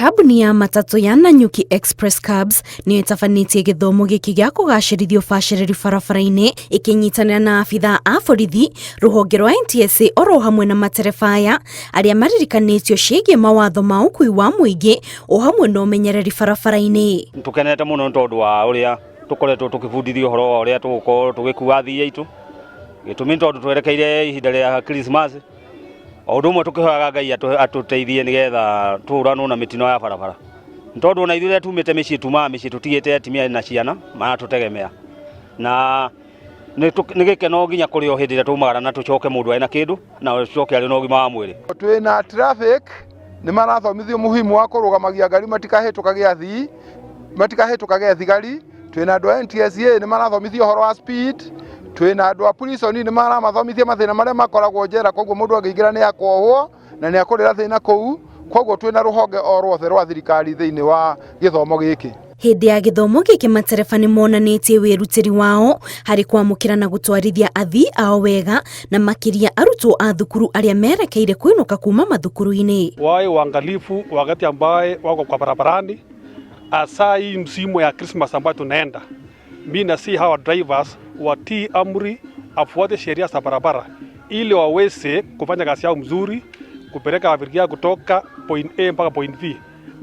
Kambuni ya matatũ ya Nanyuki Express Cabs nĩyo ĩtabanĩtie gĩthomo gĩkĩ gĩa kũgacĩrithia ũbacĩrĩri barabara-inĩ ĩkĩnyitanĩra na abithaa a borithi, rũhonge rwa NTSA oro hamwe na matereba aya arĩa maririkanĩtio ciĩgiĩ mawatho ma ũkui wa mũingĩ o hamwe na ũmenyereri barabara-inĩ. Tũkenete mũno nĩ tondũ wa ũrĩa tũkoretwo tũkĩbundithio ũhoro wa ũrĩa tũgũkorwo tũgĩkua athii aitũ. Gĩtũmi nĩ tondũ twerekeire ihinda rĩa Christmas. O ũndũ ũmwe tũkĩhoyaga Ngai atũteithie nĩgetha tũhũranwo na mĩtino ya barabara. Nĩ tondũ ona ithuĩ rĩrĩa tumĩte mĩciĩ tumaga mĩciĩ tũtigĩte atumia na ciana maratũtegemea. Na nĩ gĩkeno nginya kũrĩ o hĩndĩ ĩrĩa twaumagara na tũcoke mũndũ arĩ na kĩndũ na ũcoke arĩ na ũgima wa mwĩrĩ. Twĩna traffic nĩ marathomithio muhimu wa kũrũgamagia ngari matikahĩtũkage athii, matikahĩtũkage thigari. Twĩna andũ a NTSA nĩ marathomithio ũhoro wa speed. Twĩna andũ a prison nĩ maramathomithia mathĩna marĩa makoragwo njera, koguo mũndũ angĩingĩra nĩ akuohwo na nĩ akũrĩra thĩna kũu. Koguo twĩna rũhonge o rwothe rwa thirikari thĩinĩ wa gĩthomo gĩkĩ. Hĩndĩ ya gĩthomo gĩkĩ matereba nĩ monanĩtie wĩrutĩri wao harĩ kwamũkĩra na gũtwarithia athii ao wega na makĩria arutwo a thukuru arĩa merekeire kũinũka kuma mathukuru-inĩ. Wawe uangalifu wakati ambaye wako kwa barabarani, hasa hii msimu ya Christmas ambayo tunaenda. Mimi nasihi hawa drivers watii amri, afuate sheria za barabara ili waweze kufanya kazi yao mzuri, kupeleka abiria kutoka point A mpaka point B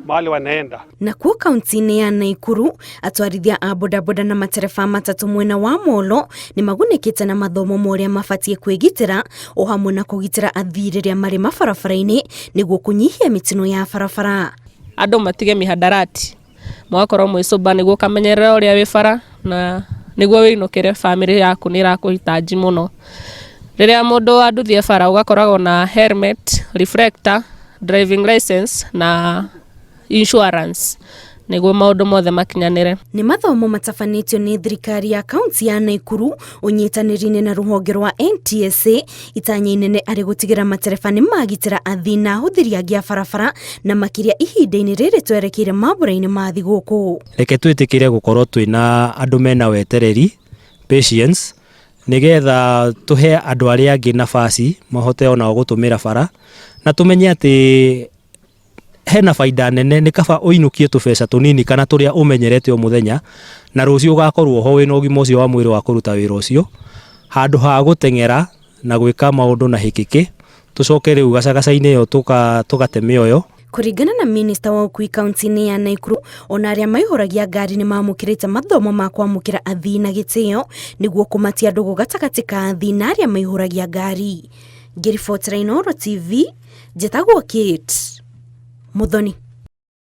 mahali wanaenda. Nakuo kaunti-inĩ ya Naikuru atwarithia a bodaboda na matereba matatũ mwena wa Molo nĩ magunĩkĩte na mathomo ma ũrĩa mabatiĩ kwĩgitĩra o hamwe na kũgitĩra athii rĩrĩa marĩ mabarabara-inĩ nĩguo kũnyihia mĩtino ya barabara. Andũ matige mihadarati mũgakorwo mwĩ sober nĩguo ũkamenyerera ũrĩa wĩ bara na nĩguo wĩinũkĩre bamĩrĩ yaku nĩ ĩrakũhitaji mũno. Rĩrĩa mũndũ wa nduthi e bara ũgakoragwo na helmet, reflector, driving license na insurance nĩguo maũndũ mothe makinyanĩre. Nĩ mathomo matabanĩtio nĩ thirikari ya kaunti ya Naikuru ũnyitanĩri-inĩ na rũhonge rwa NTSA itanya inene arĩ gũtigĩra matereba nĩ magitĩra athii na ahũthĩri angĩ a barabara na makĩria ihinda-inĩ rĩrĩ twerekeire mambura-inĩ ma thigũkũ. Reke twĩtĩkĩre gũkorwo twĩna andũ mena wetereri, patience, nĩgetha tũhe andũ arĩa angĩ nafasi mahote onao gũtũmĩra bara, na tũmenye atĩ hena baida nene, nĩ kaba ũinũkie tũbeca tũnini kana tũrĩa ũmenyerete o mũthenya, na rũciũ ũgakorwo ho wĩna ũgima ũcio wa mwĩrĩ wa kũruta wĩra ũcio, handũ ha gũteng'era na gwĩka maũndũ na hĩkĩkĩ, tũcoke rĩu gacagaca-inĩ ĩyo tũgate mĩoyo. Kũringana na minista wa ũkui kaunti-inĩ ya Naikuru, ona arĩa maihũragia ngari nĩ mamũkĩrĩte mathomo ma kwamũkĩra athii na gĩtĩo nĩguo kũmatia ndũgũ gatagatĩ ka athii na arĩa maihũragia ngari. Ngĩribotera Inooro TV, njĩtagwo Kate Muthoni.